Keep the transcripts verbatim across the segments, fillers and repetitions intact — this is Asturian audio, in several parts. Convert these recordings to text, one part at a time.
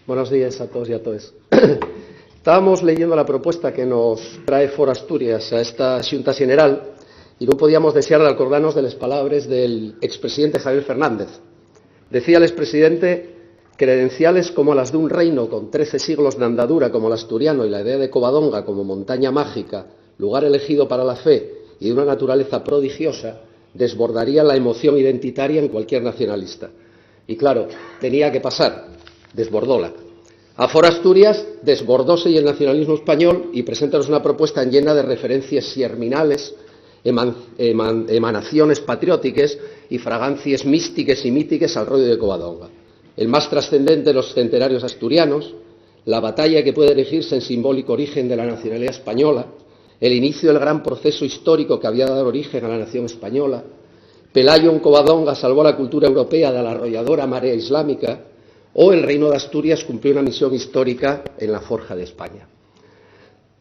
Buenos días a todos y a todas. Estábamos leyendo la propuesta que nos trae Foro Asturias a esta Xunta Xeneral y no podíamos desear de acordarnos de las palabras del expresidente Javier Fernández. Decía el expresidente: "Credenciales como las d'un reino con trece siglos d'andadura como l'asturiano y la idea de Covadonga como montaña mágica, lugar elegido para la fe y de una naturaleza prodigiosa, desbordaría la emoción identitaria en cualquier nacionalista". Y claro, tenía que pasar, desbordóla. A Foro Asturias desbordóse y el nacionalismo español y preséntanos una propuesta llena de referencies xerminales, eman-, eman-, emanaciones patriótiques y fragancies místiques y mítiques al rollo de Covadonga. El más trascendente de los centenarios asturianos, la batalla que puede erigirse en simbólico origen de la nacionalidad española, el inicio del gran proceso histórico que había dado origen a la nación española, Pelayo en Covadonga salvó a la cultura europea de la arrolladora marea islámica, o el Reino de Asturias cumplió una misión histórica en la forja de España.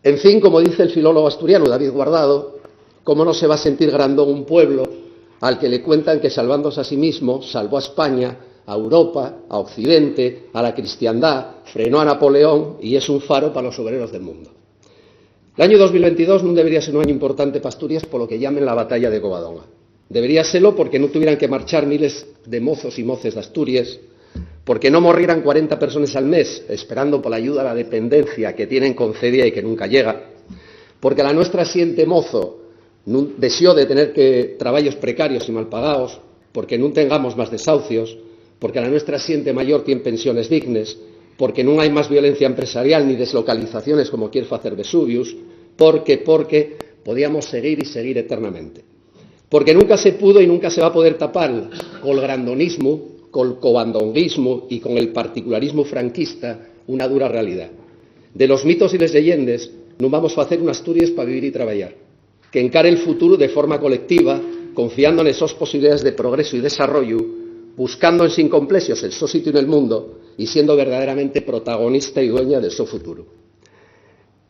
En fin, como dice el filólogo asturiano David Guardado, ¿cómo no se va a sentir grandón un pueblo al que le cuentan que, salvándose a sí mismo, salvó a España, a Europa, a Occidente, a la cristiandá, frenó a Napoleón y es un faro pa los obreros del mundo? L'añu dos mil ventidós nun debería ser un añu importante pa Asturias polo que llamen la batalla de Covadonga. Debería selo porque nun tuvieran que marchar miles de mozos y moces d'Asturies, porque non morrieran cuarenta persones al mes esperando pola ayuda a la dependencia que tienen concedida y que nunca llega, porque la nuestra xente mozo nun dexó de tener que trabayos precarios y mal pagaos, porque nun tengamos más desahucios, porque la nuestra xente mayor tien pensiones dignes, porque nun hai más violencia empresarial ni deslocalizaciones como quier facer Vesuvius, porque, porque podíamos seguir y seguir eternamente. Porque nunca se pudo y nunca se va a poder tapar col grandonismo, col covadonguismo y con el particularismo franquista una dura realidá. De los mitos y les lleyendes nun vamos facer una Asturies pa vivir y trabayar, que encare el futuru de forma colectiva, confiando nes sos posibilidaes de progresu y desarrollu, buscando ensin complexos el so sitiu nel mundo y siendo verdaderamente protagonista y dueña del so futuru.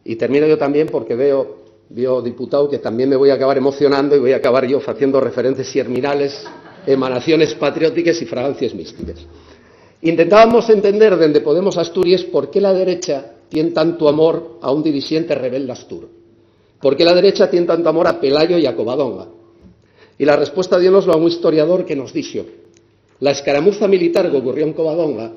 Y termino yo también porque veo, veo, diputao, que también me voy a acabar emocionando y voy a acabar yo faciendo referencies xerminales, emanaciones patriótiques y fragancies místiques. Intentábamos entender dende Podemos Asturies por qué la derecha tien tantu amor a un dirixente rebelde asturo. ¿Por qué la derecha tien tantu amor a Pelayo y a Covadonga? Y la respuesta diónoslo a un historiador que nos dixo: "La escaramuza militar qu'ocurrió en Covadonga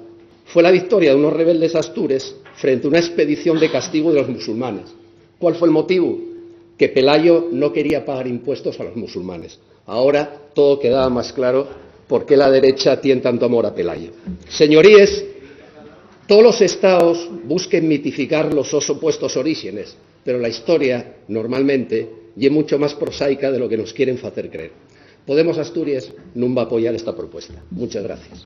fue la victoria d'unos rebeldes astures frente a una expedición de castigu de los musulmanes". ¿Cuál fue el motivu? Que Pelayo no quería pagar impuestos a los musulmanes. Ahora todo quedaba más claro por qué la derecha tien tantu amor a Pelayo. Señoríes, tolos estaos busquen mitificar los sos supuestos oríxenes, pero la historia, normalmente, ye muncho más prosaica de lo que nos quieren facer creer. Podemos Asturies nun va apoyar esta propuesta. Munches gracies.